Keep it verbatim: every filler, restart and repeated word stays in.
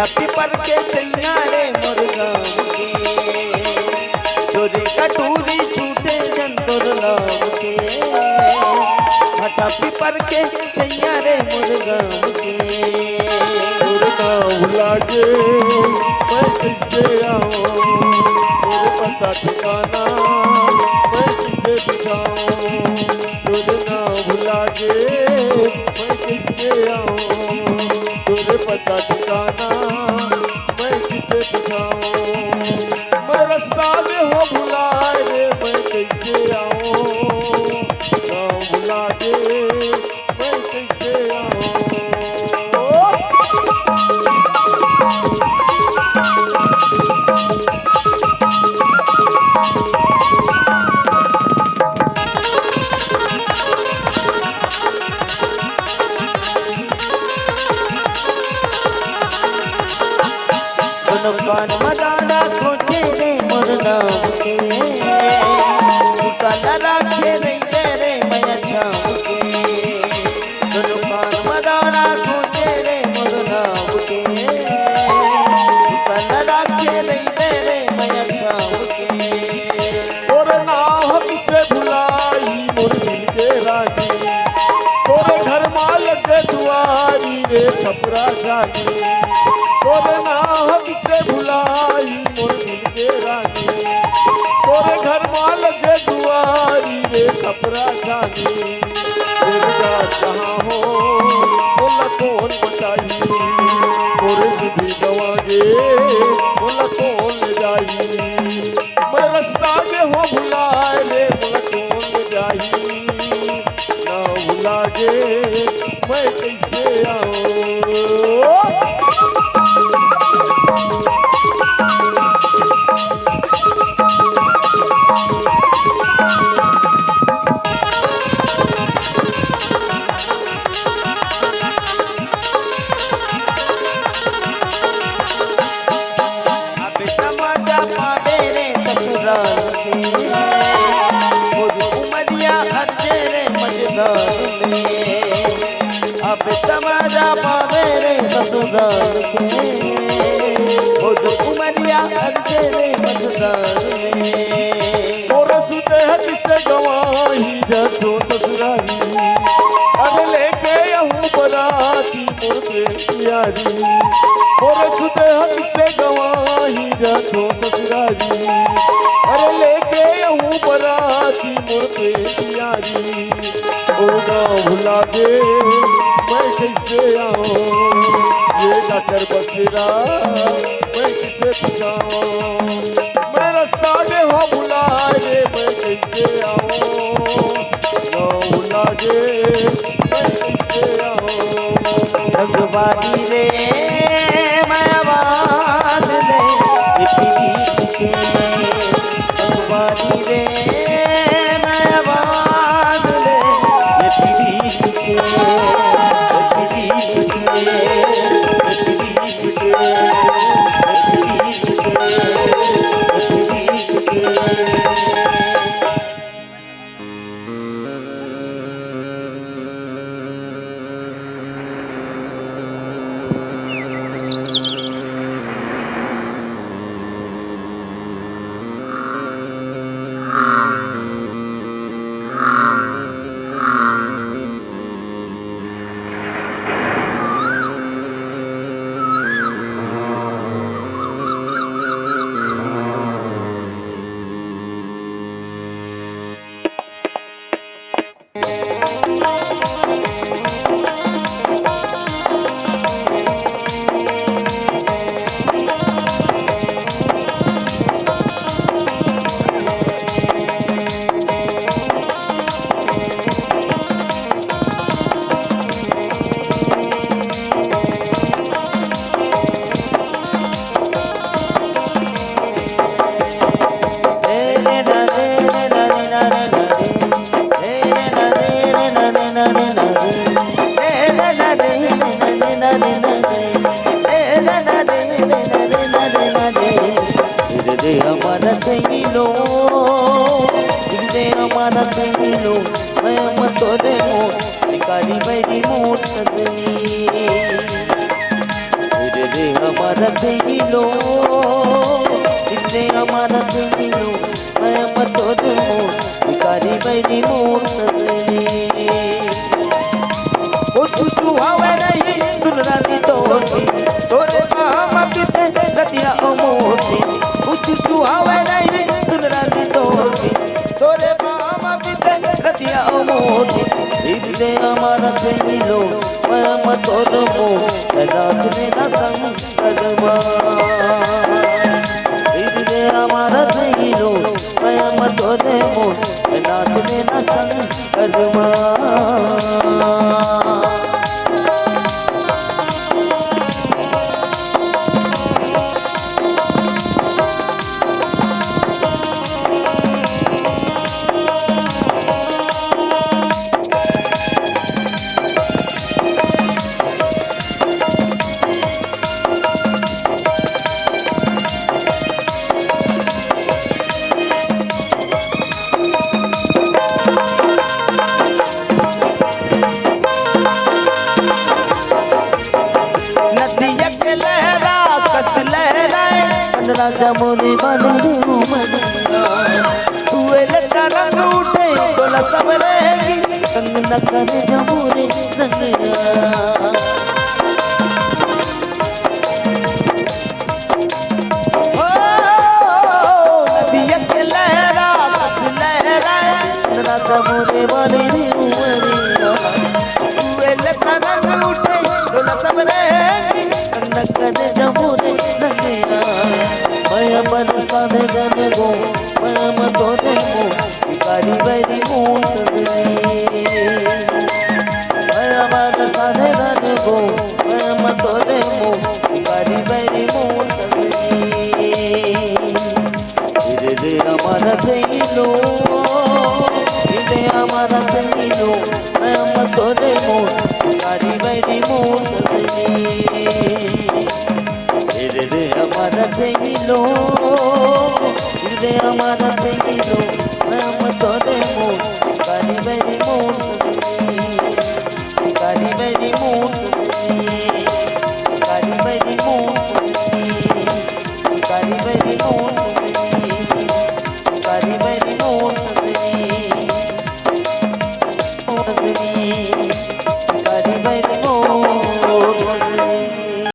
पीपर के छैया रे मोर गाँव के, तोरे कटोरी छूटे झन तोर love के। भाटा पीपर के छैया रे मोर गाँव के। तोर नाव लागे मैं कइसे आऊँ, तोर पता ठिकाना मैं कइसे बुझाऊँ। तोर नाव लागे मैं कइसे आऊँ, तोर पता ठिकाना मैं कइसे बुझाऊँ। मैं रस्ता में हो भुलाए रे, मैं कइसे आऊँ, नाव लागे मैं कइसे आऊँ। कोनो कान म दाना खोजे रे मोर नाम के, सुतल राखे रहिबे रे मया छाम के। कोनो कान म दाना खोजे रे मोर नाम के, सुतल राखे रहिबे रे मया छाम के। तोर नाव किसे भुलाई मोर दिल के रानी, तोरे घर मा लगे दुआरी रे छपरा जानी। तोरे नाव किसे भुलाई मोर दिल के रानी, तोरे घर मा लगे दुआरी रे छपरा जानी। एक जात कहाँ हो मोला कौन बताही, मोर सुधी गवा गे मोला कौन ले जाही। मैं रस्ता में हो भुलाए रे मोला कौन ले जाही, नाव लागे मैं कइसे आऊँ। अब समझ पावे रे ससुराल के, मोर उमरिया अर्जे रे मझधार में। अब समझ पावे रे ससुराल के, मोर उमरिया अर्जे रे मझधार में। मोर सुते हट से गवाही जातो ससुरारी, अरे लेके आहूँ बराती मोर प्यारी। मोर सुते हट से गवाही जातो ससुरारी, अरे लेके आहूँ बराती मोर प्यारी। ओ गाँव भुला गे मैं कइसे आऊँ, ये जाकर बसेरा मैं किसे पुछाऊँ। मैं रस्ता में हो भुलाए रे मैं कइसे आऊँ, गाँव भुला गे मैं कइसे आऊँ। रंगवाली रे मैं आवाज ले, ये पीढ़ी के रंगवाली रे मैं आवाज ले, ये पीढ़ी के, ये पीढ़ी के, ये पीढ़ी के, ये पीढ़ी के, ये पीढ़ी के। हृदय हमारा कहिलो, हृदय हमारा कहिलो, मैं मत तोरे मोर, कारी बैरी मोर सजनी। रे हमारा सहेली लो, रे हमारा सहेली लो, मैं मत तोर मोर, भिखारी बैरी मोर सजनी। ओ छुछुआवे नहीं सुन रानी तोर जी, तोरे बाह म बीते रतिया ओ मोर जी। ओ छुछुआवे नहीं सुन रानी तोर जी, तोरे बाह म बीते रतिया ओ मोर जी। रे हमारा सहेली लो, मैं मत तोर मोर, नाच में ना संग कदमा। रे हमारा सहेली लो, मैं मत तोर मोर, नाच में ना संग कदमा। नदिया के लहरा कस लहराए, राजा मोरे बालू रे उमरिया। तू एले तरंग उठे, तोला सब रहेगी, तंग न करे जमोरे नदिया। ओ, नदिया के लहरा, लहरा, राजा मोरे बालू रे उमरिया। तू एले तरंग उठे, तोला सब रहेगी, तंग न करे जमोरे नदिया। मैं अपन साधे गन गो, मैं मत तोर मोर, भिखारी बैरी मोर सजनी। मैं मत साधे गन गो, मैं मत तोर मोर, भिखारी बैरी मोर सजनी। रे हमारा सहेली लो, रे हमारा सहेली लो, मैं मत तोर मोर, भिखारी बैरी मोर सजनी। रे हमारा सहेली लो, रे हमारा सहेली लो, मैं मत तोर मोर, भिखारी बैरी मोर सजनी। भिखारी बैरी मोर